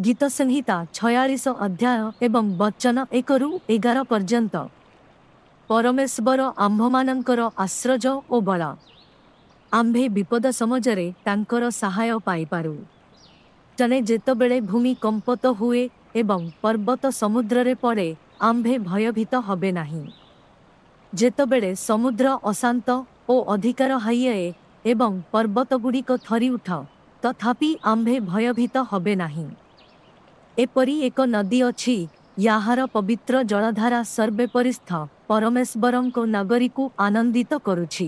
ଗୀତସଂହିତା 46 ଅଧ୍ୟାୟ ଏବଂ ବଚନ 1ରୁ 11 ପର୍ଯ୍ୟନ୍ତ। ପରମେଶ୍ୱର ଆମ୍ଭମାନଙ୍କର ଆଶ୍ରୟ ଓ ବଳ। ଆମ୍ଭେ ବିପଦ ସମୟରେ ତାଙ୍କର ସାହାୟ ପାଇପାରୁ। ଜଣେ ଯେତେବେଳେ ଭୂମି କମ୍ପତ ହୁଏ ଏବଂ ପର୍ବତ ସମୁଦ୍ରରେ ପଡ଼େ, ଆମ୍ଭେ ଭୟଭୀତ ହବେ ନାହିଁ। ଯେତେବେଳେ ସମୁଦ୍ର ଅଶାନ୍ତ ଓ ଅଧିକାର ହାଇଏ ଏବଂ ପର୍ବତଗୁଡ଼ିକ ଥରି ଉଠ, ତଥାପି ଆମ୍ଭେ ଭୟଭୀତ ହବେ ନାହିଁ। ଏପରି ଏକ ନଦୀ ଅଛି, ଯାହାର ପବିତ୍ର ଜଳଧାରା ସର୍ବୋପରିସ୍ଥ ପରମେଶ୍ୱରଙ୍କ ନଗରୀକୁ ଆନନ୍ଦିତ କରୁଛି।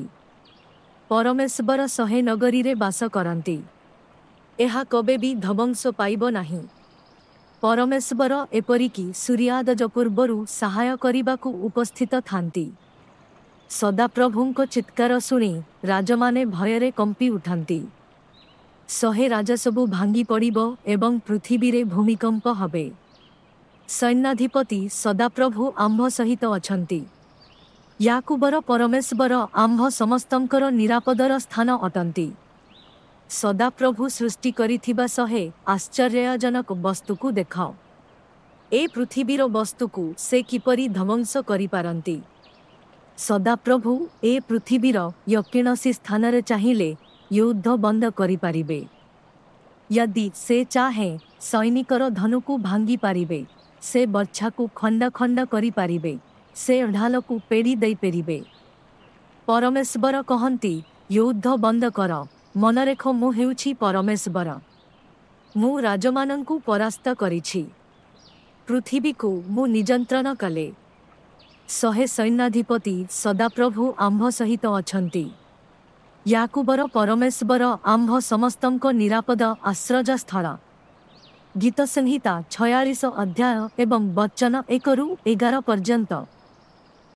ପରମେଶ୍ୱର ଶହେ ନଗରୀରେ ବାସ କରନ୍ତି। ଏହା କବେ ବି ଧ୍ୱଂସ ପାଇବ ନାହିଁ। ପରମେଶ୍ୱର ଏପରିକି ସୂର୍ଯ୍ୟୋଦୟ ପୂର୍ବରୁ ସାହାୟ କରିବାକୁ ଉପସ୍ଥିତ ଥାନ୍ତି। ସଦାପ୍ରଭୁଙ୍କ ଚିତ୍କାର ଶୁଣି ରାଜମାନେ ଭୟରେ କମ୍ପି ଉଠନ୍ତି। ଶହେ ରାଜସବୁ ଭାଙ୍ଗି ପଡ଼ିବ ଏବଂ ପୃଥିବୀରେ ଭୂମିକମ୍ପ ହବେ। ସୈନ୍ୟାଧିପତି ସଦାପ୍ରଭୁ ଆମ୍ଭ ସହିତ ଅଛନ୍ତି। ୟାକୁବର ପରମେଶ୍ୱର ଆମ୍ଭ ସମସ୍ତଙ୍କର ନିରାପଦର ସ୍ଥାନ ଅଟନ୍ତି। ସଦାପ୍ରଭୁ ସୃଷ୍ଟି କରିଥିବା ଶହେ ଆଶ୍ଚର୍ଯ୍ୟଜନକ ବସ୍ତୁକୁ ଦେଖ। ଏ ପୃଥିବୀର ବସ୍ତୁକୁ ସେ କିପରି ଧ୍ୱଂସ କରିପାରନ୍ତି? ସଦାପ୍ରଭୁ ଏ ପୃଥିବୀର ୟକୌଣସି ସ୍ଥାନରେ ଚାହିଁଲେ ଯୁଦ୍ଧ ବନ୍ଦ କରିପାରିବେ। ଯଦି ସେ ଚାହେଁ ସୈନିକର ଧନୁକୁ ଭାଙ୍ଗି ପାରିବେ। ସେ ବର୍ଚ୍ଛାକୁ ଖଣ୍ଡ ଖଣ୍ଡ କରିପାରିବେ। ସେ ଢାଲକୁ ପେଡ଼ି ଦେଇପାରିବେ। ପରମେଶ୍ୱର କହନ୍ତି, ଯୁଦ୍ଧ ବନ୍ଦ କର, ମନେରଖ ମୁଁ ହେଉଛି ପରମେଶ୍ୱର। ମୁଁ ରାଜମାନଙ୍କୁ ପରାସ୍ତ କରିଛି। ପୃଥିବୀକୁ ମୁଁ ନିୟନ୍ତ୍ରଣ କଲେ। ଶହେ ସୈନ୍ୟାଧିପତି ସଦାପ୍ରଭୁ ଆମ୍ଭ ସହିତ ଅଛନ୍ତି। ୟାକୁବର ପରମେଶ୍ୱର ଆମ୍ଭ ସମସ୍ତଙ୍କ ନିରାପଦ ଆଶ୍ରୟସ୍ଥଳ। ଗୀତସଂହିତା 46 ଅଧ୍ୟାୟ ଏବଂ ବଚନ 1ରୁ 11 ପର୍ଯ୍ୟନ୍ତ।